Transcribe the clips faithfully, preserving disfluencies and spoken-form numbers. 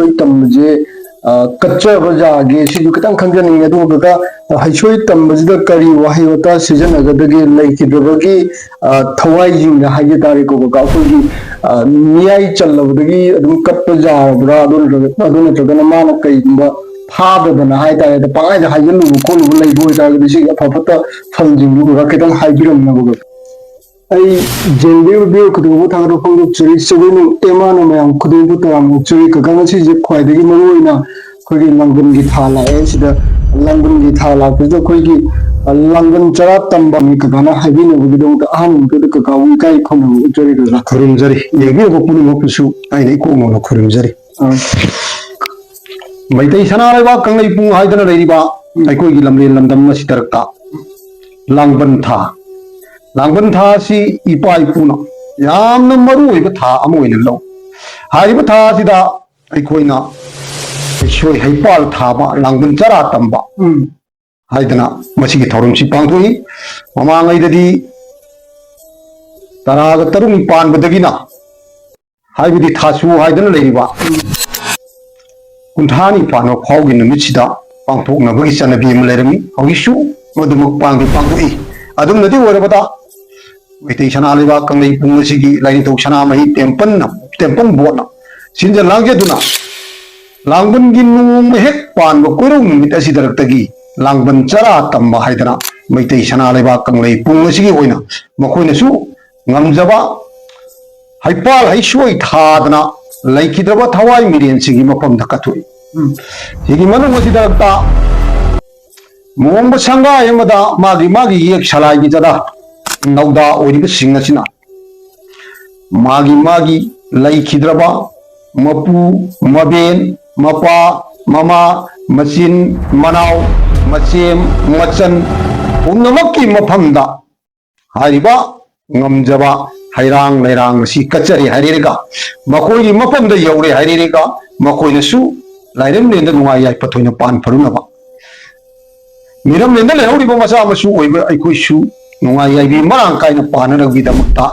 ꯍꯩꯁꯣꯏ ꯇꯝꯕꯁꯦ, ꯑ, ꯀꯠꯆꯕ ꯌꯥꯒꯦ, ꯁꯤꯁꯨ ꯈꯤꯇꯪ ꯈꯪꯖꯅꯤꯡꯉꯦ꯫ ꯑꯗꯨꯒ ꯀꯀꯥ, ꯍꯩꯁꯣꯏ ꯇꯝꯕꯁꯤꯗ ꯀꯔꯤ ꯋꯥꯍꯩ ꯋꯥꯇꯥ ꯁꯤꯖꯤꯟꯅꯒꯗꯒꯦ? ꯂꯩꯈꯤꯗ꯭ꯔꯕꯒꯤ, ꯑ, ꯊꯋꯥꯏꯁꯤꯡꯅ ꯍꯥꯏꯖ ꯇꯥꯔꯦꯀꯣ ꯀꯀꯥ, ꯑꯩꯈꯣꯏꯒꯤ, ꯑ, ꯃꯤꯌꯥꯏ ꯆꯜꯂꯕꯗꯒꯤ ꯑꯗꯨꯝ ꯀꯠꯄ ꯌꯥꯔꯕ꯭ꯔꯥ? ꯑꯗꯨ ꯅꯠꯇ꯭ꯔꯒ, ꯑꯗꯨ ꯅꯠꯇ꯭ꯔꯒꯅ ꯃꯥꯅ ꯀꯩꯒꯨꯝꯕ ꯐꯥꯗꯗꯅ ꯍꯥꯏꯇꯥꯔꯦ, ꯑꯗ ꯄꯪꯍꯥꯏꯗ ꯍꯥꯏꯖꯜꯂꯨꯕ ꯈꯣꯠꯂꯨꯕ ꯂꯩꯕ ꯑꯣꯏꯇꯥꯔꯒꯗꯤ, ꯁꯤꯒꯤ ꯑꯐ ꯐꯠꯇ ꯐꯜꯁꯤꯡꯗꯨ ꯀꯀꯥ ꯈꯤꯇꯪ ꯍꯥꯏꯕꯤꯔꯝꯅꯕ ꯀꯀꯥ꯫ ꯑꯩ ꯖꯦꯟꯕꯤꯔ ꯕꯤꯔ ꯈꯨꯗꯤꯡꯃꯛꯄꯨ ꯊꯥꯒꯠꯄ ꯐꯣꯡꯗꯣꯛꯆꯔꯤ꯫ ꯆꯦꯕꯦꯅꯨ ꯑꯦꯃꯥꯅ ꯃꯌꯥꯝ ꯈꯨꯗꯤꯡꯃꯛꯄꯨ ꯇꯔꯥꯝꯅ ꯑꯣꯛꯆꯔꯤ꯫ ꯀꯀꯥ, ꯉꯁꯤꯁꯦ ꯈ꯭ꯋꯥꯏꯗꯒꯤ ꯃꯔꯨ ꯑꯣꯏꯅ ꯑꯩꯈꯣꯏꯒꯤ ꯂꯥꯡꯕꯟꯒꯤ ꯊꯥ ꯂꯥꯛꯑꯦ꯫ ꯁꯤꯗ ꯂꯥꯡꯕꯟꯒꯤ ꯊꯥ ꯂꯥꯛꯄꯁꯤꯗ ꯑꯩꯈꯣꯏꯒꯤ, ꯑ, ꯂꯥꯡꯕꯟ ꯆꯔꯥ ꯇꯝꯕ ꯃꯤ ꯀꯀꯥꯅ ꯍꯥꯏꯕꯤꯅꯕꯒꯤꯗꯃꯛꯇ ꯑꯍꯥꯟꯕ ꯃꯛꯇꯗ ꯀꯀꯥꯕꯨ ꯏꯀꯥꯏ ꯈꯨꯝꯅꯕ ꯎꯠꯆꯔꯤ ꯀꯀꯥ꯫ ꯈꯨꯔꯨꯝꯖꯔꯤ꯫ ꯌꯦꯡꯕꯤꯔꯕ ꯄꯨꯝꯅꯃꯛꯄꯨꯁꯨ ꯑꯩꯅ ꯏꯀꯣꯛ ꯃꯣꯟꯅ ꯈꯨꯔꯨꯝꯖꯔꯤ꯫ ꯑ, ꯃꯩꯇꯩ ꯁꯅꯥ ꯂꯩꯕꯥꯛ ꯀꯪꯂꯩꯄꯨꯡ ꯍꯥꯏꯗꯅ ꯂꯩꯔꯤꯕ ꯎꯝ꯫ ꯑꯩꯈꯣꯏꯒꯤ ꯂꯝꯂꯦꯟ ꯂꯝꯗꯝ ꯑꯁꯤꯗ ꯂꯥꯡꯕꯟ ꯊꯥ꯫ ꯂꯥꯡꯕꯟ ꯊꯥ ꯑꯁꯤ ꯏꯄꯥ ꯏꯄꯨꯅ ꯌꯥꯝꯅ ꯃꯔꯨ ꯑꯣꯏꯕ ꯊꯥ ꯑꯃ ꯑꯣꯏꯅ ꯂꯧ꯫ ꯍꯥꯏꯔꯤꯕ ꯊꯥ ꯑꯁꯤꯗ ꯑꯩꯈꯣꯏꯅ ꯍꯩꯁꯣꯏ ꯍꯩꯄꯥꯜ ꯊꯥꯕ, ꯂꯥꯡꯕꯟ ꯆꯔꯥ ꯇꯝꯕ ꯎꯝ꯫ ꯍꯥꯏꯗꯅ ꯃꯁꯤꯒꯤ ꯊꯧꯔꯝꯁꯤ ꯄꯥꯡꯊꯣꯛꯏ꯫ ꯃꯃꯥꯡꯉꯩꯗꯗꯤ ꯇꯔꯥꯒ ꯇꯔꯨꯛꯅꯤ ꯄꯥꯟꯕꯗꯒꯤꯅ ꯍꯥꯏꯕꯗꯤ ꯊꯥꯁꯨ ꯍꯥꯏꯗꯅ ꯂꯩꯔꯤꯕ ꯀꯨꯟꯊ꯭ꯔꯥꯅꯤ ꯄꯥꯟꯕ ꯐꯥꯎꯒꯤ ꯅꯨꯃꯤꯠꯁꯤꯗ ꯄꯥꯡꯊꯣꯛꯅꯕꯒꯤ ꯆꯠꯅꯕꯤ ꯑꯃ ꯂꯩꯔꯝꯃꯤ꯫ ꯍꯧꯖꯤꯛꯁꯨ ꯃꯗꯨꯃꯛ ꯄꯥꯡꯗꯤ ꯄꯥꯡꯊꯣꯛꯏ꯫ ꯑꯗꯨꯝꯅꯗꯤ ꯑꯣꯏꯔꯕꯗ ꯃꯩꯇꯩ ꯁꯅꯥ ꯂꯩꯕꯥꯛ ꯀꯪꯂꯩꯄꯨꯡ ꯑꯁꯤꯒꯤ ꯂꯥꯏꯅꯤꯡꯊꯧ ꯁꯅꯥꯃꯍꯤ ꯇꯦꯝꯄꯜꯅ, ꯇꯦꯝꯄꯜ ꯕꯣꯔꯗꯅ ꯁꯤꯟꯖ ꯂꯥꯡꯖꯗꯨꯅ ꯂꯥꯡꯕꯟꯒꯤ ꯅꯣꯡꯃ ꯍꯦꯛ ꯄꯥꯟꯕ ꯀꯣꯏꯔꯧ ꯅꯨꯃꯤꯠ ꯑꯁꯤꯗꯔꯛꯇꯒꯤ ꯂꯥꯡꯕꯟ ꯆꯔꯥ ꯇꯝꯕ ꯍꯥꯏꯗꯅ ꯃꯩꯇꯩ ꯁꯅꯥ ꯂꯩꯕꯥꯛ ꯀꯪꯂꯩꯄꯨꯡ ꯑꯁꯤꯒꯤ ꯑꯣꯏꯅ ꯃꯈꯣꯏꯅꯁꯨ ꯉꯝꯖꯕ ꯍꯩꯄꯥꯜ ꯍꯩꯁꯣꯏ ꯊꯥꯗꯅ ꯂꯩꯈꯤꯗ꯭ꯔꯕ ꯊꯋꯥꯏ ꯃꯤꯔꯦꯟꯁꯤꯡꯒꯤ ꯃꯐꯝꯗ ꯀꯠꯊꯣꯛꯏ꯫ ꯎꯝ꯫ ꯁꯤꯒꯤ ꯃꯅꯨꯡ ꯑꯁꯤꯗ ꯃꯣꯡꯕ ꯁꯪꯒꯥꯏ ꯑꯃꯗ ꯃꯥꯒꯤ ꯃꯥꯒꯤ ꯌꯦꯛ ꯁꯂꯥꯏꯒꯤ ꯆꯗꯥ ꯅꯧꯗꯥ ꯑꯣꯏꯔꯤꯕꯁꯤꯡ ꯑꯁꯤꯅ ꯃꯥꯒꯤ ꯃꯥꯒꯤ ꯂꯩꯈꯤꯗ꯭ꯔꯕ ꯃꯄꯨ, ꯃꯕꯦꯟ, ꯃꯄꯥ, ꯃꯃꯥ, ꯃꯆꯤꯟ, ꯃꯅꯥꯎ, ꯃꯆꯦꯝ, ꯃꯆꯟ ꯄꯨꯝꯅꯃꯛꯀꯤ ꯃꯐꯝꯗ ꯍꯥꯏꯔꯤꯕ ꯉꯝꯖꯕ ꯍꯩꯔꯥꯡ ꯂꯩꯔꯥꯡ ꯑꯁꯤ ꯀꯠꯆꯔꯦ ꯍꯥꯏꯔꯦꯔꯒ, ꯃꯈꯣꯏꯒꯤ ꯃꯐꯝꯗ ꯌꯧꯔꯦ ꯍꯥꯏꯔꯦꯔꯒ, ꯃꯈꯣꯏꯅꯁꯨ ꯂꯥꯏꯔꯦꯝꯂꯦꯟꯗ ꯅꯨꯡꯉꯥꯏ ꯌꯥꯏꯐ ꯊꯣꯏꯅ ꯄꯥꯟ ꯐꯔꯨꯅꯕ, ꯃꯤꯔꯝꯂꯦꯟꯗ ꯂꯩꯍꯧꯔꯤꯕ ꯃꯆꯥ ꯃꯁꯨ ꯑꯣꯏꯕ ꯑꯩꯈꯣꯏꯁꯨ ꯅꯨꯡꯉꯥꯏ ꯌꯥꯏꯕꯤ ꯃꯔꯥꯡ ꯀꯥꯏꯅ ꯄꯥꯟꯅꯅꯕꯒꯤꯗꯃꯛꯇ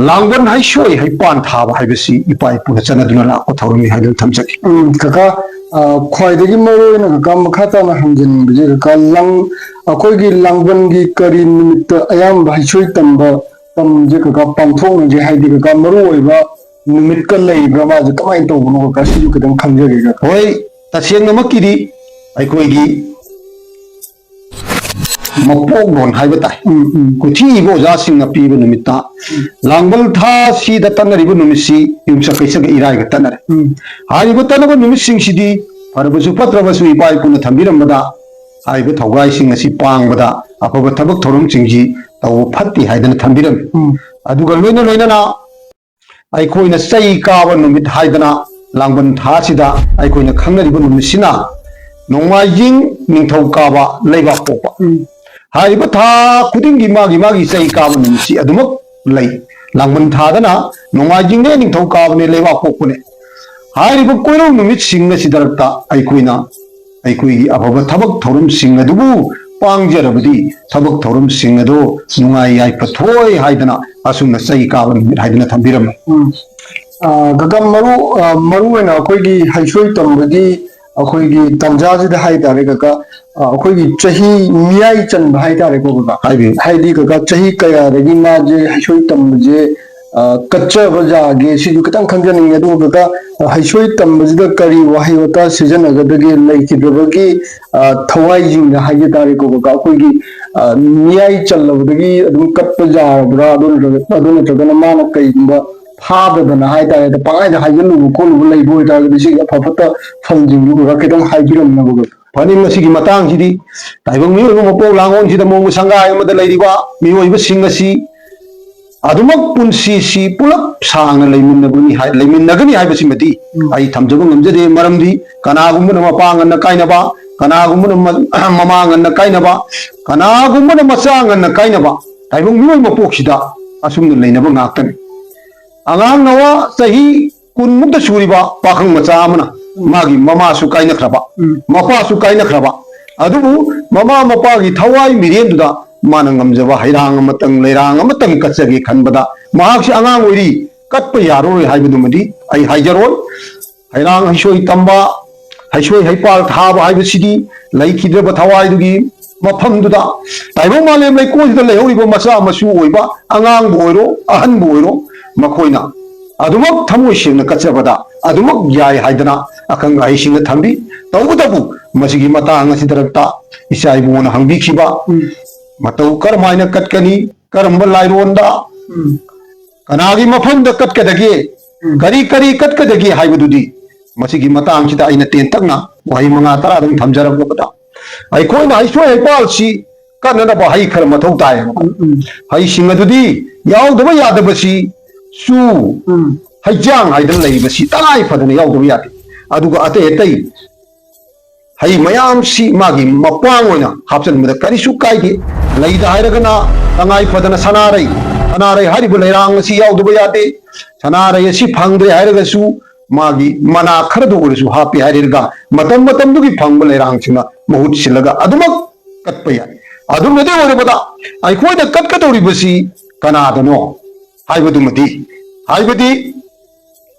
ꯂꯥꯡꯕꯟ ꯍꯩꯁꯣꯏ ꯍꯩꯄꯥꯟ ꯊꯥꯕ ꯍꯥꯏꯕꯁꯤ ꯏꯄꯥ ꯏꯄꯨꯅ ꯆꯠꯅꯗꯨꯅ ꯂꯥꯛꯄ ꯊꯧꯔꯝꯅꯤ ꯍꯥꯏꯗꯨꯅ ꯊꯝꯖꯒꯦ꯫ ꯎꯝ, ꯀꯀꯥ, ꯑ, ꯈ꯭ꯋꯥꯏꯗꯒꯤ ꯃꯔꯨ ꯑꯣꯏꯅ ꯀꯀꯥ ꯃꯈꯥ ꯇꯥꯅ ꯍꯪꯖꯅꯤꯡꯕꯁꯦ, ꯀꯀꯥ, ꯂꯪ, ꯑꯩꯈꯣꯏꯒꯤ ꯂꯥꯡꯕꯟꯒꯤ ꯀꯔꯤ ꯅꯨꯃꯤꯠꯇ ꯑꯌꯥꯝꯕ ꯍꯩꯁꯣꯏ ꯇꯝꯕ, ꯇꯝꯁꯦ ꯀꯀꯥ, ꯄꯥꯡꯊꯣꯛꯅꯒꯦ? ꯍꯥꯏꯗꯤ ꯀꯀꯥ, ꯃꯔꯨ ꯑꯣꯏꯕ ꯅꯨꯃꯤꯠꯀ ꯂꯩꯕ꯭ꯔꯥ? ꯃꯥꯁꯦ ꯀꯃꯥꯏꯅ ꯇꯧꯕꯅꯣ ꯀꯀꯥ? ꯁꯤꯁꯨ ꯈꯤꯇꯪ ꯈꯪꯖꯒꯦ ꯀꯀꯥ꯫ ꯍꯣꯏ, ꯇꯁꯦꯡꯅꯃꯛꯀꯤꯗꯤ ꯑꯩꯈꯣꯏꯒꯤ ꯃꯄꯣꯛꯂꯣꯟ ꯍꯥꯏꯕ ꯇꯥꯏ꯫ ꯎꯝ, ꯎꯝ꯫ ꯈꯨꯊꯤ ꯏꯕ ꯑꯣꯖꯥꯁꯤꯡꯅ ꯄꯤꯕ ꯅꯨꯃꯤꯠꯇ ꯂꯥꯡꯕꯜ ꯊꯥꯁꯤꯗ ꯇꯠꯅꯔꯤꯕ ꯅꯨꯃꯤꯠꯁꯤ ꯌꯨꯝꯁꯀꯩꯁꯒ ꯏꯔꯥꯏꯒ ꯇꯠꯅꯔꯦ꯫ ꯎꯝ꯫ ꯍꯥꯏꯔꯤꯕ ꯇꯠꯅꯕ ꯅꯨꯃꯤꯠꯁꯤꯡꯁꯤꯗꯤ ꯐꯔꯕꯁꯨ ꯐꯠꯇ꯭ꯔꯕꯁꯨ ꯏꯄꯥ ꯏꯄꯨꯅ ꯊꯝꯕꯤꯔꯝꯕꯗ ꯍꯥꯏꯔꯤꯕ ꯊꯧꯒꯥꯏꯁꯤꯡ ꯑꯁꯤ ꯄꯥꯡꯕꯗ ꯑꯐꯕ ꯊꯕꯛ ꯊꯧꯔꯝꯁꯤꯡꯁꯤ ꯇꯧꯕ ꯐꯠꯇꯦ ꯍꯥꯏꯗꯅ ꯊꯝꯕꯤꯔꯝꯃꯤ꯫ ꯎꯝ꯫ ꯑꯗꯨꯒ ꯂꯣꯏꯅ ꯂꯣꯏꯅꯅ ꯑꯩꯈꯣꯏꯅ ꯆꯩ ꯀꯥꯕ ꯅꯨꯃꯤꯠ ꯍꯥꯏꯗꯅ ꯂꯥꯡꯕꯟ ꯊꯥꯁꯤꯗ ꯑꯩꯈꯣꯏꯅ ꯈꯪꯅꯔꯤꯕ ꯅꯨꯃꯤꯠꯁꯤꯅ ꯅꯣꯡꯃꯥꯏꯖꯤꯡ, ꯅꯤꯡꯊꯧꯀꯥꯕ, ꯂꯩꯕꯥꯛ ꯄꯣꯛꯄ꯫ ꯎꯝ꯫ ꯍꯥꯏꯔꯤꯕ ꯊꯥ ꯈꯨꯗꯤꯡꯒꯤ ꯃꯥꯒꯤ ꯃꯥꯒꯤ ꯆꯩ ꯀꯥꯕ ꯅꯨꯃꯤꯠꯁꯤ ꯑꯗꯨꯃꯛ ꯂꯩ꯫ ꯂꯥꯡꯕꯟ ꯊꯥꯗꯅ ꯅꯣꯡꯃꯥꯏꯖꯤꯡꯅꯦ, ꯅꯤꯡꯊꯧꯀꯥꯕꯅꯦ, ꯂꯩꯕꯥꯛ ꯄꯣꯛꯄꯅꯦ꯫ ꯍꯥꯏꯔꯤꯕ ꯀꯣꯏꯔꯧ ꯅꯨꯃꯤꯠꯁꯤꯡ ꯑꯁꯤꯗ ꯑꯩꯈꯣꯏꯅ ꯑꯩꯈꯣꯏꯒꯤ ꯑꯐꯕ ꯊꯕꯛ ꯊꯧꯔꯝꯁꯤꯡ ꯑꯗꯨꯕꯨ ꯄꯥꯡꯖꯔꯕꯗꯤ ꯊꯕꯛ ꯊꯧꯔꯝꯁꯤꯡ ꯑꯗꯨ ꯅꯨꯡꯉꯥꯏ ꯌꯥꯏꯐꯊꯣꯛꯑꯣꯏ ꯍꯥꯏꯗꯅ ꯑꯁꯨꯝꯅ ꯆꯩ ꯀꯥꯕ ꯅꯨꯃꯤꯠ ꯍꯥꯏꯗꯅ ꯊꯝꯕꯤꯔꯝꯃꯤ꯫ ꯎꯝ꯫ ꯑ, ꯀꯀꯥ, ꯃꯔꯨ, ꯑ, ꯃꯔꯨ ꯑꯣꯏꯅ ꯑꯩꯈꯣꯏꯒꯤ ꯍꯩꯁꯣꯏ ꯇꯝꯕꯒꯤ ꯑꯩꯈꯣꯏꯒꯤ ꯇꯥꯟꯖꯥꯁꯤꯗ ꯍꯥꯏꯇꯥꯔꯦ ꯀꯀꯥ, ꯑ, ꯑꯩꯈꯣꯏꯒꯤ ꯆꯍꯤ ꯃꯤꯌꯥꯏ ꯆꯟꯕ ꯍꯥꯏꯇꯥꯔꯦꯀꯣ ꯀꯀꯥ꯫ ꯍꯥꯏꯕꯤꯌꯨ꯫ ꯍꯥꯏꯗꯤ ꯀꯀꯥ, ꯆꯍꯤ ꯀꯌꯥꯗꯒꯤ ꯃꯥꯁꯦ ꯍꯩꯁꯣꯏ ꯇꯝꯕꯁꯦ, ꯑ, ꯀꯠꯆꯕ ꯌꯥꯒꯦ, ꯁꯤꯁꯨ ꯈꯤꯇꯪ ꯈꯪꯖꯅꯤꯡꯉꯦ꯫ ꯑꯗꯨꯒ ꯀꯀꯥ, ꯑ, ꯍꯩꯁꯣꯏ ꯇꯝꯕꯁꯤꯗ ꯀꯔꯤ ꯋꯥꯍꯩ ꯋꯥꯇꯥ ꯁꯤꯖꯤꯟꯅꯒꯗꯒꯦ ꯂꯩꯈꯤꯗ꯭ꯔꯕꯒꯤ, ꯑ, ꯊꯋꯥꯏꯁꯤꯡꯅ ꯍꯥꯏꯖ ꯇꯥꯔꯦꯀꯣ ꯀꯀꯥ, ꯑꯩꯈꯣꯏꯒꯤ, ꯑ, ꯃꯤꯌꯥꯏ ꯆꯜꯂꯕꯗꯒꯤ ꯑꯗꯨꯝ ꯀꯠꯄ ꯌꯥꯔꯕ꯭ꯔꯥ? ꯑꯗꯨ ꯅꯠꯇ꯭ꯔꯒ, ꯑꯗꯨ ꯅꯠꯇ꯭ꯔꯒꯅ ꯃꯥꯅ ꯀꯩꯒꯨꯝꯕ ꯐꯥꯗꯗꯅ ꯍꯥꯏꯇꯥꯔꯦ, ꯄꯪꯍꯥꯏꯗ ꯍꯥꯏꯖꯜꯂꯨꯕ ꯈꯣꯠꯂꯨꯕ ꯂꯩꯕ ꯑꯣꯏꯇꯥꯔꯒꯗꯤ ꯁꯤꯒꯤ ꯑꯐ ꯐꯠꯇ ꯐꯜꯁꯤꯡꯗꯨ ꯀꯀꯥ ꯈꯤꯇꯪ ꯍꯥꯏꯕꯤꯔꯝꯅꯕ ꯀꯀꯥ꯫ ꯐꯅꯤ, ꯃꯁꯤꯒꯤ ꯃꯇꯥꯡꯁꯤꯗꯤ ꯇꯥꯏꯕꯪ ꯃꯤꯑꯣꯏꯕ ꯃꯄꯣꯛ ꯂꯥꯡꯑꯣꯟꯁꯤꯗ ꯃꯣꯡꯕ ꯁꯪꯒꯥꯏ ꯑꯃꯗ ꯂꯩꯔꯤꯕ ꯃꯤꯑꯣꯏꯕꯁꯤꯡ ꯑꯁꯤ ꯑꯗꯨꯃꯛ ꯄꯨꯟꯁꯤꯁꯤ ꯄꯨꯂꯞ ꯁꯥꯡꯅ ꯂꯩꯃꯤꯟꯅꯒꯅꯤ ꯍꯥꯏ-, ꯂꯩꯃꯤꯟꯅꯒꯅꯤ ꯍꯥꯏꯕꯁꯤꯃꯗꯤ ꯎꯝ꯫ ꯑꯩ ꯊꯝꯖꯕ ꯉꯝꯖꯗꯦ꯫ ꯃꯔꯝꯗꯤ ꯀꯅꯥꯒꯨꯝꯕꯅ ꯃꯄꯥ ꯉꯟꯅ ꯀꯥꯏꯅꯕ, ꯀꯅꯥꯒꯨꯝꯕꯅ ꯃ-, ꯃꯃꯥ ꯉꯟꯅ ꯀꯥꯏꯅꯕ, ꯀꯅꯥꯒꯨꯝꯕꯅ ꯃꯆꯥ ꯉꯟꯅ ꯀꯥꯏꯅꯕ, ꯇꯥꯏꯕꯪ ꯃꯤꯑꯣꯏ ꯃꯄꯣꯛꯁꯤꯗ ꯑꯁꯨꯝꯅ ꯂꯩꯅꯕ ꯉꯥꯛꯇꯅꯤ꯫ ꯑꯉꯥꯡ ꯅꯋꯥ ꯆꯍꯤ ꯀꯨꯟꯃꯨꯛꯇ ꯁꯨꯔꯤꯕ ꯄꯥꯈꯪ ꯃꯆꯥ ꯑꯃꯅ ꯃꯥꯒꯤ ꯃꯃꯥꯁꯨ ꯀꯥꯏꯅꯈ꯭ꯔꯕ, ꯎꯝ꯫ ꯃꯄꯥꯁꯨ ꯀꯥꯏꯅꯈ꯭ꯔꯕ, ꯑꯗꯨꯕꯨ ꯃꯃꯥ ꯃꯄꯥꯒꯤ ꯊꯋꯥꯏ ꯃꯤꯔꯦꯟꯗꯨꯗ ꯃꯥꯅ ꯉꯝꯖꯕ ꯍꯩꯔꯥꯡ ꯑꯃꯇꯪ, ꯂꯩꯔꯥꯡ ꯑꯃꯇꯪ ꯀꯠꯆꯒꯦ ꯈꯟꯕꯗ, ꯃꯍꯥꯛꯁꯤ ꯑꯉꯥꯡ ꯑꯣꯏꯔꯤ, ꯀꯠꯄ ꯌꯥꯔꯔꯣꯏ ꯍꯥꯏꯕꯗꯨꯃꯗꯤ ꯑꯩ ꯍꯥꯏꯖꯔꯣꯏ꯫ ꯍꯩꯔꯥꯡ ꯍꯩꯁꯣꯏ ꯇꯝꯕ, ꯍꯩꯁꯣꯏ ꯍꯩꯄꯥꯜ ꯊꯥꯕ ꯍꯥꯏꯕꯁꯤꯗꯤ ꯂꯩꯈꯤꯗ꯭ꯔꯕ ꯊꯋꯥꯏꯗꯨꯒꯤ ꯃꯐꯝꯗꯨꯗ, ꯇꯥꯏꯕꯪ ꯃꯥꯂꯦꯝ ꯂꯩꯀꯣꯜꯁꯤꯗ ꯂꯩꯍꯧꯔꯤꯕ ꯃꯆꯥ ꯃꯁꯨ ꯑꯣꯏꯕ, ꯑꯉꯥꯡꯕꯨ ꯑꯣꯏꯔꯣ, ꯑꯍꯟꯕꯨ ꯑꯣꯏꯔꯣ, ꯃꯈꯣꯏꯅ ꯑꯗꯨꯃꯛ ꯊꯃꯣꯏ ꯁꯦꯡꯅ ꯀꯠꯆꯕꯗ ꯑꯗꯨꯃꯛ ꯌꯥꯏ ꯍꯥꯏꯗꯅ ꯑꯈꯪ ꯑꯍꯩꯁꯤꯡꯅ ꯊꯝꯕꯤ꯫ ꯇꯧꯕꯇꯕꯨ ꯃꯁꯤꯒꯤ ꯃꯇꯥꯡ ꯑꯁꯤꯗ ꯏꯆꯥ ꯏꯕꯨꯡꯉꯣꯅ ꯍꯪꯕꯤꯈꯤꯕ, ꯎꯝ꯫ ꯃꯇꯧ ꯀꯔꯝꯍꯥꯏꯅ ꯀꯠꯀꯅꯤ, ꯀꯔꯝꯕ ꯂꯥꯏꯔꯣꯟꯗ, ꯎꯝ꯫ ꯀꯅꯥꯒꯤ ꯃꯐꯝꯗ ꯀꯠꯀꯗꯒꯦ, ꯎꯝ꯫ ꯀꯔꯤ ꯀꯔꯤ ꯀꯠꯀꯗꯒꯦ ꯍꯥꯏꯕꯗꯨꯗꯤ ꯃꯁꯤꯒꯤ ꯃꯇꯥꯡꯁꯤꯗ ꯑꯩꯅ ꯇꯦꯟꯇꯛꯅ ꯋꯥꯍꯩ ꯃꯉꯥ ꯇꯔꯥꯗꯪ ꯊꯝꯖꯔꯕꯗ, ꯑꯩꯈꯣꯏꯅ ꯍꯩꯁꯣꯏ ꯍꯩꯄꯥꯜꯁꯤ ꯀꯠꯅꯅꯕ ꯍꯩ ꯈꯔ ꯃꯊꯧ ꯇꯥꯏꯌꯦꯕꯀꯣ꯫ ꯎꯝ, ꯎꯝ꯫ ꯍꯩꯁꯤꯡ ꯑꯗꯨꯗꯤ ꯌꯥꯎꯗꯕ ꯌꯥꯗꯕꯁꯤ ꯆꯨ, ꯎꯝ꯫ ꯍꯩꯖꯥꯡ ꯍꯥꯏꯗꯅ ꯂꯩꯔꯤꯕꯁꯤ ꯇꯉꯥꯏ ꯐꯗꯅ ꯌꯥꯎꯗꯕ ꯌꯥꯗꯦ꯫ ꯑꯗꯨꯒ ꯑꯇꯩ ꯑꯇꯩ ꯍꯩ ꯃꯌꯥꯝꯁꯤ ꯃꯥꯒꯤ ꯃꯄꯥꯡ ꯑꯣꯏꯅ ꯍꯥꯞꯆꯤꯟꯕꯗ ꯀꯔꯤꯁꯨ ꯀꯥꯏꯗꯦ꯫ ꯂꯩꯗ ꯍꯥꯏꯔꯒꯅ ꯇꯉꯥꯏ ꯐꯗꯅ ꯁꯅꯥꯔꯩ, ꯁꯅꯥꯔꯩ ꯍꯥꯏꯔꯤꯕ ꯂꯩꯔꯥꯡ ꯑꯁꯤ ꯌꯥꯎꯗꯕ ꯌꯥꯗꯦ꯫ ꯁꯅꯥꯔꯩ ꯑꯁꯤ ꯐꯪꯗ꯭ꯔꯦ ꯍꯥꯏꯔꯒꯁꯨ ꯃꯥꯒꯤ ꯃꯅꯥ ꯈꯔꯗ ꯑꯣꯏꯔꯁꯨ ꯍꯥꯞꯄꯤ ꯍꯥꯏꯔꯒ ꯃꯇꯝ ꯃꯇꯝꯗꯨꯒꯤ ꯐꯪꯕ ꯂꯩꯔꯥꯡꯁꯤꯡꯅ ꯃꯍꯨꯠ ꯁꯤꯜꯂꯒ ꯑꯗꯨꯃꯛ ꯀꯠꯄ ꯌꯥꯏ꯫ ꯑꯗꯨꯝꯅꯗꯤ ꯑꯣꯏꯔꯕꯗ ꯑꯩꯈꯣꯏꯅ ꯀꯠꯀꯗꯧꯔꯤꯕꯁꯤ ꯀꯅꯥꯗꯅꯣ ꯍꯥꯏꯕꯗꯨꯃꯗꯤ, ꯍꯥꯏꯕꯗꯤ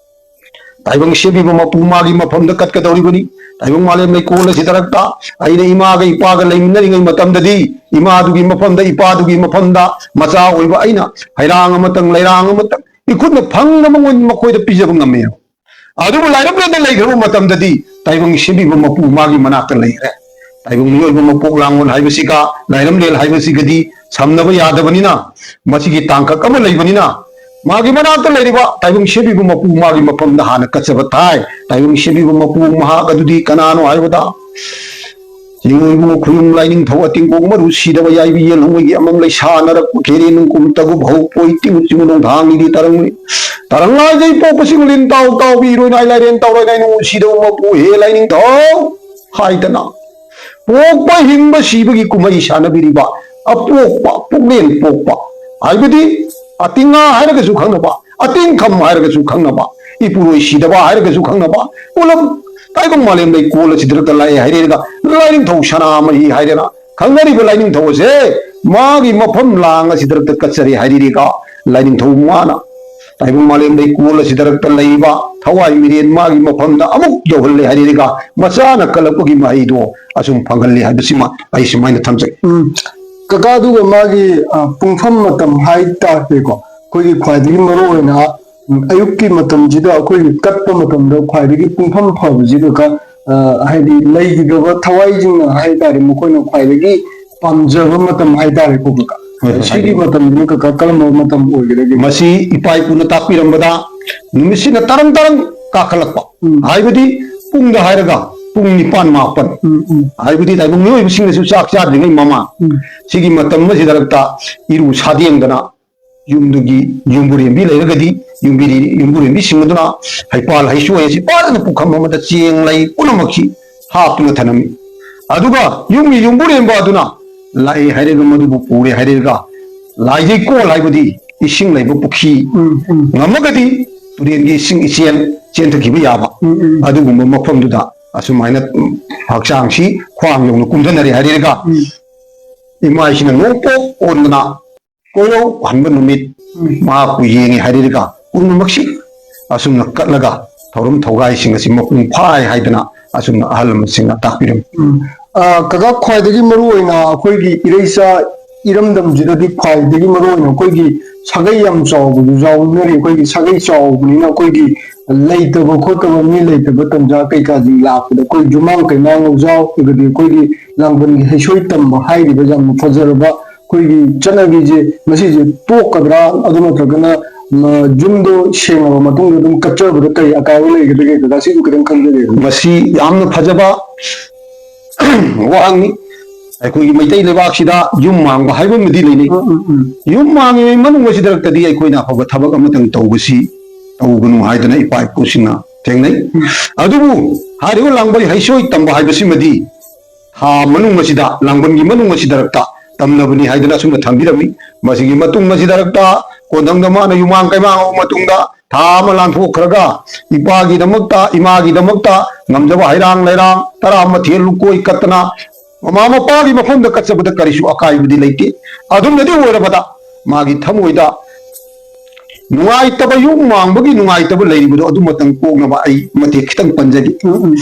ꯇꯥꯏꯕꯪ ꯁꯦꯝꯕꯤꯕ ꯃꯄꯨ ꯃꯥꯒꯤ ꯃꯐꯝꯗ ꯀꯠꯀꯗꯧꯔꯤꯕꯅꯤ꯫ ꯇꯥꯏꯕꯪ ꯃꯥꯂꯦꯝ ꯂꯩꯀꯣꯜ ꯑꯁꯤꯗ ꯔꯛꯇ ꯑꯩꯅ ꯏꯃꯥꯒ ꯏꯄꯥꯒ ꯂꯩꯃꯤꯟꯅꯔꯤꯉꯩ ꯃꯇꯝꯗꯗꯤ ꯏꯃꯥꯗꯨꯒꯤ ꯃꯐꯝꯗ, ꯏꯄꯥꯗꯨꯒꯤ ꯃꯐꯝꯗ ꯃꯆꯥ ꯑꯣꯏꯕ ꯑꯩꯅ ꯍꯩꯔꯥꯡ ꯑꯃꯇꯪ, ꯂꯩꯔꯥꯡ ꯑꯃꯇꯪ ꯏꯈꯨꯠꯅ ꯐꯪꯅꯕ ꯃꯉꯣꯟ-, ꯃꯈꯣꯏꯗ ꯄꯤꯖꯕ ꯉꯝꯃꯦ꯫ ꯑꯗꯨꯕꯨ ꯂꯥꯏꯔꯕ ꯂꯝꯗ ꯂꯩꯈ꯭ꯔꯕ ꯃꯇꯝꯗꯗꯤ ꯇꯥꯏꯕꯪ ꯁꯦꯝꯕꯤꯕ ꯃꯄꯨ ꯃꯥꯒꯤ ꯃꯅꯥꯛꯇ ꯂꯩꯈ꯭ꯔꯦ꯫ ꯇꯥꯏꯕꯪ ꯃꯤꯑꯣꯏꯕ ꯃꯄꯣꯛ ꯂꯥꯡꯂꯣꯟ ꯍꯥꯏꯕꯁꯤꯒ ꯂꯥꯏꯔꯝꯂꯦꯟ ꯍꯥꯏꯕꯁꯤꯒꯗꯤ ꯁꯝꯅꯕ ꯌꯥꯗꯕꯅꯤꯅ, ꯃꯁꯤꯒꯤ ꯇꯥꯡꯀꯛ ꯑꯃ ꯂꯩꯕꯅꯤꯅ, ꯃꯥꯒꯤ ꯃꯅꯥꯛꯇ ꯂꯩꯔꯤꯕ ꯇꯥꯏꯕꯪ ꯁꯦꯝꯕꯤꯕ ꯃꯄꯨ ꯃꯥꯒꯤ ꯃꯐꯝꯗ ꯍꯥꯟꯅ ꯀꯠꯆꯕ ꯊꯥꯏ꯫ ꯇꯥꯏꯕꯪ ꯁꯦꯝꯕꯤꯕ ꯃꯄꯨ ꯃꯍꯥꯛ ꯑꯗꯨꯗꯤ ꯀꯅꯥꯅꯣ ꯍꯥꯏꯕꯗ, ꯆꯤꯡꯂꯣꯏꯕꯨ ꯈꯨꯌꯨꯝ ꯂꯥꯏꯅꯤꯡꯊꯧ ꯑꯇꯤꯡꯒꯣꯡ ꯃꯔꯨ ꯁꯤꯗꯕ ꯌꯥꯏꯕꯤ ꯌꯦꯜꯍꯧꯉꯩꯒꯤ ꯑꯃꯝ ꯂꯩꯁꯥ ꯅꯔꯛꯄ ꯈꯦꯔꯦ ꯅꯨꯡꯀꯨꯝ ꯇꯒꯨꯞ ꯍꯧ ꯄꯣꯏ ꯇꯤꯡ ꯆꯤꯡ ꯅꯣꯡ ꯊꯥꯡꯒꯤꯗꯤ ꯇꯔꯪ ꯇꯔꯪ ꯂꯥꯏꯖꯩ ꯄꯣꯛꯄꯁꯤꯡ ꯂꯤꯟ ꯇꯥꯎ ꯇꯥꯎꯕꯤ ꯏꯔꯣꯏ ꯅꯥꯏ ꯂꯥꯏꯔꯦꯟ ꯇꯧꯔꯣꯏ ꯅꯥꯏ ꯅꯨꯡꯉꯨ ꯁꯤꯗꯕ ꯃꯄꯨ ꯍꯦ ꯂꯥꯏꯅꯤꯡꯊꯧ ꯍꯥꯏꯗꯅ ꯄꯣꯛꯄ ꯍꯤꯡꯕ ꯁꯤꯕꯒꯤ ꯀꯨꯝꯍꯩ ꯁꯥꯟꯅꯕꯤꯔꯤꯕ ꯑꯄꯣꯛꯄ, ꯄꯨꯛꯂꯦꯟ ꯄꯣꯛꯄ ꯍꯥꯏꯕꯗꯤ ꯑꯇꯤꯡꯉꯥ ꯍꯥꯏꯔꯒꯁꯨ ꯈꯪꯅꯕ, ꯑꯇꯤꯡꯈꯝ ꯍꯥꯏꯔꯒꯁꯨ ꯈꯪꯅꯕ, ꯏꯄꯨꯔꯣꯏ ꯁꯤꯗꯕ ꯍꯥꯏꯔꯒꯁꯨ ꯈꯪꯅꯕ, ꯄꯨꯂꯞ ꯇꯥꯏꯕꯪ ꯃꯥꯂꯦꯝ ꯂꯩꯀꯣꯜ ꯑꯁꯤꯗ ꯂꯥꯛꯑꯦ ꯍꯥꯏꯔꯦꯔꯒ ꯂꯥꯏꯅꯤꯡꯊꯧ ꯁꯅꯥꯃꯍꯤ ꯍꯥꯏꯗꯅ ꯈꯪꯅꯔꯤꯕ ꯂꯥꯏꯅꯤꯡꯊꯧ ꯑꯁꯦ ꯃꯥꯒꯤ ꯃꯐꯝ ꯂꯥꯡ ꯑꯁꯤꯗ ꯀꯠꯆꯔꯦ ꯍꯥꯏꯔꯤꯔꯤꯒ, ꯂꯥꯏꯅꯤꯡꯊꯧ ꯃꯥꯅ ꯇꯥꯏꯕꯪ ꯃꯥꯂꯦꯝꯗꯩ ꯀꯣꯜ ꯑꯁꯤꯗ ꯂꯩꯕ ꯊꯋꯥꯏ ꯃꯤꯔꯦꯟ ꯃꯥꯒꯤ ꯃꯐꯝꯗ ꯑꯃꯨꯛ ꯌꯧꯍꯜꯂꯦ ꯍꯥꯏꯔꯤꯔꯤꯒ, ꯃꯆꯥꯅ ꯀꯜꯂꯛꯄꯒꯤ ꯃꯍꯩꯗꯣ ꯑꯁꯨꯝ ꯐꯪꯍꯜꯂꯤ ꯍꯥꯏꯕꯁꯤꯃ ꯑꯩ ꯁꯨꯃꯥꯏꯅ ꯊꯝꯖꯒꯦ꯫ ꯎꯝ꯫ ꯀꯀꯥ, ꯑꯗꯨꯒ ꯃꯥꯒꯤ, ꯑ, ꯄꯨꯡꯐꯝ ꯃꯇꯝ ꯍꯥꯏ ꯇꯥꯔꯗꯤꯀꯣ, ꯑꯩꯈꯣꯏꯒꯤ ꯈ꯭ꯋꯥꯏꯗꯒꯤ ꯃꯔꯨ ꯑꯣꯏꯅ, ꯎꯝ, ꯑꯌꯨꯛꯀꯤ ꯃꯇꯝꯁꯤꯗ ꯑꯩꯈꯣꯏꯒꯤ ꯀꯠꯄ ꯃꯇꯝꯗ ꯈ꯭ꯋꯥꯏꯗꯒꯤ ꯄꯨꯡꯐꯝ ꯐꯕꯁꯤꯗ ꯀ-, ꯑ, ꯍꯥꯏꯗꯤ ꯂꯩꯈꯤꯗ꯭ꯔꯕ ꯊꯋꯥꯏꯁꯤꯡꯅ ꯍꯥꯏ ꯇꯥꯔꯦ, ꯃꯈꯣꯏꯅ ꯈ꯭ꯋꯥꯏꯗꯒꯤ ꯄꯥꯝꯖꯕ ꯃꯇꯝ ꯍꯥꯏ ꯇꯥꯔꯦꯀꯣ, ꯀꯀꯥ꯫ ꯍꯣꯏ, ꯍꯣꯏ, ꯁꯤꯒꯤ ꯍꯥꯏꯕꯤꯌꯨ꯫ ꯃꯇꯝꯁꯤꯅ, ꯀꯀꯥ, ꯀꯔꯝꯕ ꯃꯇꯝ ꯑꯣꯏꯒꯗꯒꯦ? ꯃꯁꯤ ꯏꯄꯥ ꯏꯄꯨꯅ ꯇꯥꯛꯄꯤꯔꯝꯕꯗ ꯅꯨꯃꯤꯠꯁꯤꯅ ꯇꯔꯪ ꯇꯔꯪ ꯀꯥꯈꯠꯂꯛꯄ, ꯎꯝ꯫ ꯍꯥꯏꯕꯗꯤ ꯄꯨꯡꯗ ꯍꯥꯏꯔꯒ ꯄꯨꯡ ꯅꯤꯄꯥꯟ ꯃꯥꯄꯟ, ꯎꯝ, ꯎꯝ꯫ ꯍꯥꯏꯕꯗꯤ ꯇꯥꯏꯕꯪ ꯃꯤꯑꯣꯏꯕꯁꯤꯡꯅꯁꯨ ꯆꯥꯛ ꯆꯥꯗ꯭ꯔꯤꯉꯩ ꯃꯃꯥꯡ, ꯎꯝ꯫ ꯁꯤꯒꯤ ꯃꯇꯝ ꯑꯁꯤꯗ ꯏꯔꯨ ꯁꯥꯗꯦꯡꯗꯅ ꯌꯨꯝꯗꯨꯒꯤ ꯌꯨꯝꯕꯨꯔꯦꯝꯕꯤ ꯂꯩꯔꯒꯗꯤ ꯌꯨꯝꯕꯤꯔꯤ-, ꯌꯨꯝꯕꯨꯔꯦꯝꯕꯤꯁꯤꯡ ꯑꯗꯨꯅ ꯍꯩꯄꯥꯜ ꯍꯩꯁꯣꯏ ꯑꯁꯤ ꯐꯖꯅ ꯄꯨꯈꯝ ꯑꯃꯗ ꯆꯦꯡ ꯂꯩ ꯄꯨꯝꯅꯃꯛꯁꯤ ꯍꯥꯞꯇꯨꯅ ꯊꯅꯝꯃꯤ꯫ ꯑꯗꯨꯒ ꯌꯨꯝꯒꯤ ꯌꯨꯝꯕꯨꯔꯦꯝꯕ ꯑꯗꯨꯅ ꯂꯥꯛꯑꯦ ꯍꯥꯏꯔꯒ ꯃꯗꯨꯕꯨ ꯄꯨꯔꯦ ꯍꯥꯏꯔꯒ ꯂꯥꯏꯖꯩꯀꯣꯜ ꯍꯥꯏꯕꯗꯤ ꯏꯁꯤꯡ ꯂꯩꯕ ꯄꯨꯈ꯭ꯔꯤ, ꯎꯝ, ꯎꯝ꯫ ꯉꯝꯃꯒꯗꯤ ꯇꯨꯔꯦꯟꯒꯤ ꯏꯁꯤꯡ ꯏꯆꯦꯜ ꯆꯦꯟꯊꯈꯤꯕ ꯌꯥꯕ, ꯎꯝ, ꯎꯝ꯫ ꯑꯗꯨꯒꯨꯝꯕ ꯃꯐꯝꯗꯨꯗ ꯑꯁꯨꯃꯥꯏꯅ, ꯎꯝ, ꯍꯛꯆꯥꯡꯁꯤ ꯈ꯭ꯋꯥꯡ ꯌꯧꯅ ꯀꯨꯝꯊꯅꯔꯦ ꯍꯥꯏꯔꯒ ꯎꯝ꯫ ꯏꯃꯥꯏꯁꯤꯅ ꯅꯣꯡꯄꯣꯛ ꯑꯣꯟꯗꯅ ꯀꯣꯏꯔꯧ ꯍꯟꯕ ꯅꯨꯃꯤꯠ ꯎꯝ꯫ ꯃꯍꯥꯛꯄꯨ ꯌꯦꯡꯉꯤ ꯍꯥꯏꯔꯤꯒ ꯄꯨꯝꯅꯃꯛꯁꯤ ꯑꯁꯨꯝꯅ ꯀꯠꯂꯒ ꯊꯧꯔꯝ ꯊꯧꯔꯥꯏꯁꯤꯡ ꯑꯁꯤ ꯃꯄꯨꯡ ꯐꯥꯏ ꯍꯥꯏꯗꯅ ꯑꯁꯨꯝꯅ ꯑꯍꯜ ꯂꯃꯟꯁꯤꯡꯅ ꯇꯥꯛꯄꯤꯔꯝꯃꯤ꯫ ꯎꯝ꯫ ꯑ, ꯀꯀꯥ, ꯈ꯭ꯋꯥꯏꯗꯒꯤ ꯃꯔꯨ ꯑꯣꯏꯅ ꯑꯩꯈꯣꯏꯒꯤ ꯏꯔꯩꯆꯥ ꯏꯔꯝꯗꯝꯁꯤꯗꯗꯤ ꯈ꯭ꯋꯥꯏꯗꯒꯤ ꯃꯔꯨ ꯑꯣꯏꯅ ꯑꯩꯈꯣꯏꯒꯤ ꯁꯥꯒꯩ ꯌꯥꯝ ꯆꯥꯎꯕꯁꯨ ꯌꯥꯎꯅꯔꯤ꯫ ꯑꯩꯈꯣꯏꯒꯤ ꯁꯥꯒꯩ ꯆꯥꯎꯕꯅꯤꯅ ꯑꯩꯈꯣꯏꯒꯤ ꯂꯩꯇꯕ ꯈꯣꯠꯇꯕ, ꯃꯤ ꯂꯩꯇꯕ ꯇꯟꯖꯥ ꯀꯩꯀꯥꯁꯤꯡ ꯂꯥꯛꯄꯗ ꯑꯩꯈꯣꯏ ꯌꯨꯝꯃꯥꯡ ꯀꯩꯃꯥꯡ ꯌꯥꯎꯔꯒꯗꯤ ꯑꯩꯈꯣꯏꯒꯤ ꯂꯥꯡꯕꯟꯒꯤ ꯍꯩꯁꯣꯏ ꯇꯝꯕ ꯍꯥꯏꯔꯤꯕ ꯌꯥꯝꯅ ꯐꯖꯔꯕ ꯑꯩꯈꯣꯏꯒꯤ ꯆꯠꯅꯕꯤꯁꯦ ꯃꯁꯤꯁꯦ ꯇꯣꯛꯀꯗ꯭ꯔꯥ, ꯑꯗꯨ ꯅꯠꯇ꯭ꯔꯒꯅ, ꯃ, ꯌꯨꯝꯗꯣ ꯁꯦꯡꯉꯕ ꯃꯇꯨꯡꯗ ꯑꯗꯨꯝ ꯀꯠꯆꯕꯗ ꯀꯔꯤ ꯑꯀꯥꯏꯕ ꯂꯩꯒꯗꯒꯦ? ꯀꯀꯥ, ꯁꯤꯁꯨ ꯈꯤꯇꯪ ꯈꯪꯖꯒꯦ꯫ ꯃꯁꯤ ꯌꯥꯝꯅ ꯐꯖꯕ ꯋꯥꯍꯪꯅꯤ꯫ ꯑꯩꯈꯣꯏꯒꯤ ꯃꯩꯇꯩ ꯂꯩꯕꯥꯛꯁꯤꯗ ꯌꯨꯝ ꯃꯥꯡꯕ ꯍꯥꯏꯕ ꯑꯃꯗꯤ ꯂꯩꯅꯩ꯫ ꯎꯝ, ꯎꯝ, ꯎꯝ꯫ ꯌꯨꯝ ꯃꯥꯡꯉꯤꯉꯩ ꯃꯅꯨꯡ ꯑꯁꯤꯗ ꯈꯛꯇꯗꯤ ꯑꯩꯈꯣꯏꯅ ꯑꯐꯕ ꯊꯕꯛ ꯑꯃꯇꯪ ꯇꯧꯕꯁꯤ ꯇꯧꯒꯅꯨ ꯍꯥꯏꯗꯅ ꯏꯄꯥ ꯏꯄꯨꯁꯤꯡꯅ ꯊꯦꯡꯅꯩ꯫ ꯎꯝ꯫ ꯑꯗꯨꯕꯨ ꯍꯥꯏꯔꯤꯕ ꯂꯥꯡꯕꯩ ꯍꯩꯁꯣꯏ ꯇꯝꯕ ꯍꯥꯏꯕꯁꯤꯃꯗꯤ ꯊꯥ ꯃꯅꯨꯡ ꯑꯁꯤꯗ, ꯂꯥꯡꯕꯟꯒꯤ ꯃꯅꯨꯡ ꯑꯁꯤꯗ ꯍꯦꯛꯇ ꯇꯝꯅꯕꯅꯤ ꯍꯥꯏꯗꯅ ꯑꯁꯨꯝꯅ ꯊꯝꯕꯤꯔꯝꯃꯤ꯫ ꯃꯁꯤꯒꯤ ꯃꯇꯨꯡ ꯑꯁꯤꯗ ꯍꯦꯛꯇ ꯀꯣꯟꯊꯪꯗ ꯃꯥꯅ ꯌꯨꯝꯃꯥꯡ ꯀꯩꯃꯥꯡ ꯍꯧꯕ ꯃꯇꯨꯡꯗ ꯊꯥ ꯑꯃ ꯂꯥꯟꯊꯣꯛꯈ꯭ꯔꯒ ꯏꯄꯥꯒꯤꯗꯃꯛꯇ, ꯏꯃꯥꯒꯤꯗꯃꯛꯇ ꯉꯝꯖꯕ ꯍꯩꯔꯥꯡ ꯂꯩꯔꯥꯡ ꯇꯔꯥꯃꯥꯊꯣꯏ ꯂꯨꯀꯣꯏ ꯀꯠꯇꯅ ꯃꯃꯥ ꯃꯄꯥꯒꯤ ꯃꯐꯝꯗ ꯀꯠꯆꯕꯗ ꯀꯔꯤꯁꯨ ꯑꯀꯥꯏꯕꯗꯤ ꯂꯩꯇꯦ꯫ ꯑꯗꯨꯝꯅꯗꯤ ꯑꯣꯏꯔꯕꯗ ꯃꯥꯒꯤ ꯊꯃꯣꯏꯗ ꯅꯨꯡꯉꯥꯏꯇꯕ, ꯌꯨꯝ ꯃꯥꯡꯕꯒꯤ ꯅꯨꯡꯉꯥꯏꯇꯕ ꯂꯩꯔꯤꯕꯗꯣ ꯑꯗꯨꯃꯇꯪ ꯀꯣꯛꯅꯕ ꯑꯩ ꯃꯇꯦꯛ ꯈꯤꯇꯪ ꯄꯟꯖꯒꯦ꯫ ꯎꯝ, ꯎꯝ꯫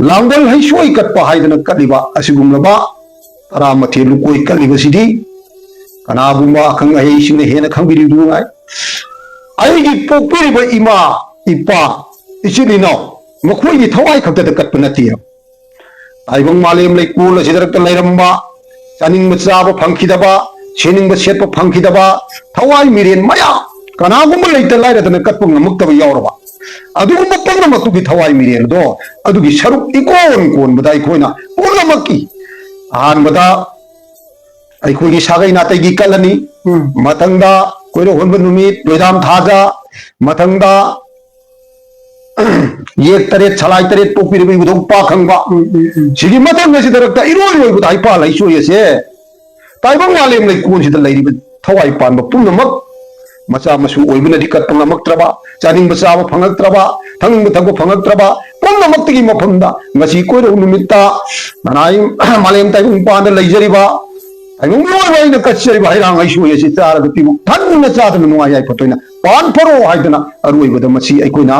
ꯂꯥꯡꯕꯜ ꯍꯩꯁꯣꯏ ꯀꯠꯄ ꯍꯥꯏꯗꯅ ꯀꯠꯂꯤꯕ ꯑꯁꯤꯒꯨꯝꯂꯕ ꯇꯔꯥꯃꯥꯊꯣꯏ ꯂꯨꯀꯣꯏ ꯀꯠꯂꯤꯕꯁꯤꯗꯤ ꯀꯅꯥꯒꯨꯝꯕ ꯑꯈꯪ ꯑꯍꯩꯁꯤꯡꯅ ꯍꯦꯟꯅ ꯈꯪꯕꯤꯔꯤꯕꯗꯨ ꯅꯨꯡꯉꯥꯏ꯫ ꯑꯩꯒꯤ ꯄꯣꯛꯄꯤꯔꯤꯕ ꯏꯃꯥ, ꯏꯄꯥ, ꯏꯆꯤꯜ ꯏꯅꯥꯎ, ꯃꯈꯣꯏꯒꯤ ꯊꯋꯥꯏ ꯈꯛꯇꯗ ꯀꯠꯄ ꯅꯠꯇꯦ꯫ ꯇꯥꯏꯕꯪ ꯃꯥꯂꯦꯝ ꯂꯩꯀꯣꯜ ꯑꯁꯤꯗ ꯂꯩꯔꯝꯕ, ꯆꯥꯅꯤꯡꯕ ꯆꯥꯕ ꯐꯪꯈꯤꯗꯕ, ꯁꯦꯠꯅꯤꯡꯕ ꯁꯦꯠꯄ ꯐꯪꯈꯤꯗꯕ, ꯊꯋꯥꯏ ꯃꯤꯔꯦꯟ ꯃꯌꯥꯝ, ꯀꯅꯥꯒꯨꯝꯕ ꯂꯩꯇ ꯂꯥꯏꯔꯗꯅ ꯀꯠꯄ ꯉꯝꯃꯛꯇꯕ ꯌꯥꯎꯔꯕ, ꯑꯗꯨꯒꯨꯝꯕ ꯄꯨꯝꯅꯃꯛꯇꯨꯒꯤ ꯊꯋꯥꯏ ꯃꯤꯔꯦꯟꯗꯣ ꯑꯗꯨꯒꯤ ꯁꯔꯨꯛ ꯏꯀꯣꯟ ꯀꯣꯟꯕꯗ ꯑꯩꯈꯣꯏꯅ ꯄꯨꯝꯅꯃꯛꯀꯤ ꯑꯍꯥꯟꯕꯗ ꯑꯩꯈꯣꯏꯒꯤ ꯁꯥꯒꯩ ꯅꯥꯇꯩꯒꯤ ꯀꯠꯂꯅꯤ꯫ ꯎꯝ꯫ ꯃꯊꯪꯗ ꯀꯣꯏꯔꯣꯛ ꯍꯣꯟꯕ ꯅꯨꯃꯤꯠ, ꯂꯣꯏꯗꯥꯝ ꯊꯥꯖ, ꯃꯊꯪꯗ ꯌꯦꯛ ꯇꯔꯦꯠ, ꯁꯂꯥꯏ ꯇꯔꯦꯠ ꯄꯣꯛꯄꯤꯔꯕ ꯏꯕꯨꯙꯧ ꯄꯥꯈꯪꯕ꯫ ꯎꯝ, ꯎꯝ, ꯎꯝ꯫ ꯁꯤꯒꯤ ꯃꯊꯪ ꯑꯁꯤꯗ ꯍꯦꯛꯇ ꯏꯔꯣꯏ ꯂꯣꯏꯕꯗ ꯍꯩꯄꯥꯜ ꯍꯩꯆꯣꯏ ꯑꯁꯦ ꯇꯥꯏꯕꯪ ꯃꯥꯂꯦꯝ ꯂꯩꯀꯣꯜꯁꯤꯗ ꯂꯩꯔꯤꯕ ꯊꯋꯥꯏ ꯄꯥꯟꯕ ꯄꯨꯝꯅꯃꯛ, ꯃꯆꯥ ꯃꯁꯨ ꯑꯣꯏꯕꯅꯗꯤ ꯀꯠꯄ ꯉꯝꯃꯛꯇ꯭ꯔꯕ, ꯆꯥꯅꯤꯡꯕ ꯆꯥꯕ ꯐꯪꯉꯛꯇ꯭ꯔꯕ, ꯊꯛꯅꯤꯡꯕ ꯊꯛꯄ ꯐꯪꯉꯛꯇ꯭ꯔꯕ ꯄꯨꯝꯅꯃꯛꯇꯒꯤ ꯃꯐꯝꯗ ꯉꯁꯤ ꯀꯣꯏꯔꯧ ꯅꯨꯃꯤꯠꯇ ꯅꯅꯥꯏ ꯃꯥꯂꯦꯝ ꯇꯥꯏꯕꯪ ꯄꯥꯟꯗ ꯂꯩꯖꯔꯤꯕ ꯇꯥꯏꯕꯪ ꯃꯤꯑꯣꯏꯕ ꯑꯩꯅ ꯀꯠꯆꯔꯤꯕ ꯍꯩꯔꯥꯡ ꯍꯩꯁꯣꯏ ꯑꯁꯤ ꯆꯥꯔꯒ ꯄꯤꯕꯨ ꯊꯟꯅ ꯆꯥꯗꯅ ꯅꯨꯡꯉꯥꯏ ꯌꯥꯏꯐ ꯇꯣꯏꯅ ꯄꯥꯟ ꯐꯔꯣ ꯍꯥꯏꯗꯅ ꯑꯔꯣꯏꯕꯗ ꯃꯁꯤ ꯑꯩꯈꯣꯏꯅ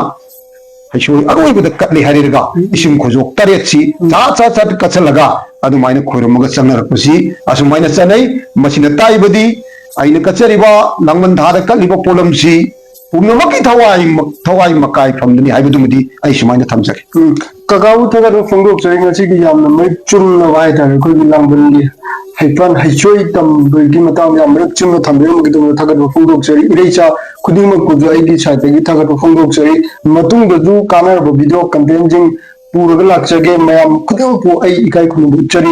ꯍꯩꯁꯣꯏ ꯑꯔꯣꯏꯕꯗ ꯀꯠꯂꯤ ꯍꯥꯏꯔꯒ ꯏꯁꯤꯡ ꯈꯣꯏꯖꯣꯛ ꯇꯔꯦꯠꯁꯤ ꯆꯥ ꯆꯥ ꯆꯥ ꯀꯠꯁꯜꯂꯒ ꯑꯗꯨꯃꯥꯏꯅ ꯈꯣꯏꯔꯝꯃꯒ ꯆꯪꯅꯔꯛꯄꯁꯤ ꯑꯁꯨꯃꯥꯏꯅ ꯆꯠꯅꯩ꯫ ꯃꯁꯤꯅ ꯇꯥꯛꯏꯕꯗꯤ ꯑꯩꯅ ꯀꯠꯆꯔꯤꯕ ꯂꯥꯡꯕꯟ ꯊꯥꯗ ꯀꯠꯂꯤꯕ ꯄꯣꯠꯂꯝꯁꯤ ꯄꯨꯝꯅꯃꯛꯀꯤ ꯊꯋꯥꯏ, ꯊꯋꯥꯏ ꯃꯀꯥꯏ ꯐꯝꯗꯅꯤ ꯍꯥꯏꯕꯗꯨꯃꯗꯤ ꯑꯩ ꯁꯨꯃꯥꯏꯅ ꯊꯝꯖꯒꯦ꯫ ꯎꯝ꯫ ꯀꯀꯥꯕꯨ ꯊꯥꯒꯠꯄ ꯐꯣꯡꯗꯣꯛꯆꯔꯤ꯫ ꯉꯁꯤꯒꯤ ꯌꯥꯝꯅ ꯃꯔꯤꯛ ꯆꯨꯝꯅꯕ ꯍꯥꯏꯇꯥꯔꯦ, ꯑꯩꯈꯣꯏꯒꯤ ꯂꯥꯡꯕꯟꯒꯤ ꯍꯩꯄꯥꯜ ꯍꯩꯆꯣꯏ ꯇꯝꯕꯒꯤ ꯃꯇꯥꯡꯗ ꯌꯥꯝ ꯃꯔꯤꯛ ꯆꯨꯝꯅ ꯊꯝꯕꯤꯔꯝꯕꯒꯤꯗꯃꯛꯇ ꯊꯥꯒꯠꯄ ꯐꯣꯡꯗꯣꯛꯆꯔꯤ꯫ ꯏꯔꯩꯆꯥ ꯈꯨꯗꯤꯡꯃꯛꯄꯨꯁꯨ ꯑꯩꯒꯤ ꯁꯥꯏꯠꯇꯒꯤ ꯊꯥꯒꯠꯄ ꯐꯣꯡꯗꯣꯛꯆꯔꯤ꯫ ꯃꯇꯨꯡꯗꯁꯨ ꯀꯥꯟꯅꯔꯕ ꯚꯤꯗꯤꯑꯣ ꯀꯟꯇꯦꯟꯁꯤꯡ ꯄꯨꯔꯒ ꯂꯥꯛꯆꯒꯦ꯫ ꯃꯌꯥꯝ ꯈꯨꯗꯤꯡꯃꯛꯄꯨ ꯑꯩ ꯏꯀꯥꯏ ꯈꯨꯝꯅꯕ ꯎꯠꯆꯔꯤ꯫